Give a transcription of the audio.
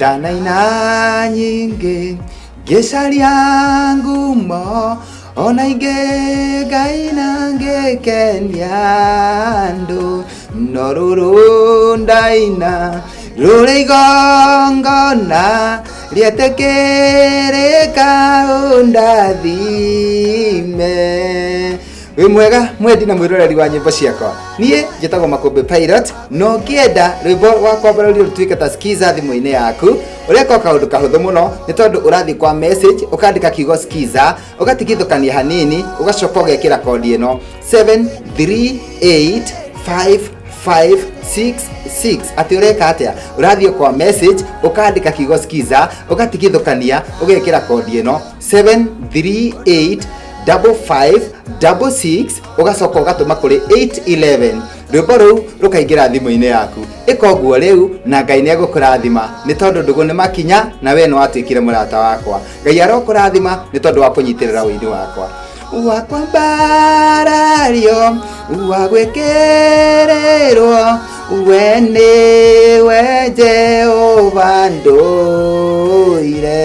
Ndanaina nyingĩ ngĩcaria ngumo, ona ingĩ ngaina ngĩkenia andũ, no rũrũ ndaina rũrĩ igongona rĩetĩkĩrĩka ũndathime. Wĩ mwega mwendi na mwĩroreri wa nyĩmbo ciakwa. Niĩ njĩtagwo Makũmbĩ Pilot, na ũngĩenda rwĩmbo rwa kwambarario rũtuĩke ta skiza thimũ-inĩ yaku, ũreka o kaũndũ kahũthũ mũno, nĩ tondũ ũrathiĩ kwa message, ũkandĩka kiugo skiza, ũgatigithũkania hanini, ũgacoka ũgekĩra kondi ĩno 7385566. Atĩ ũreka atĩa? Ũrathiĩ kwa message, ũkandĩka kiugo skiza, ũgatigithũkania, ũgekĩra kondi ĩno 738 5566, ũgacoka ũgatũma kũrĩ 811, rwĩmbo rũu rũkaingĩra thimũ-inĩ yaku. Ĩka ũguo rĩu na Ngai nĩ egũkũrathima, nĩ tondũ ndũgũ nĩ makinya na we nĩ watuĩkire mũrata wakwa. Ngai arokũrathima nĩ tondũ wa kũnyitĩrĩra ũini wakwa wa kwambarario, wa gwĩkĩrĩrwo, we nĩwe Jehova ndũire.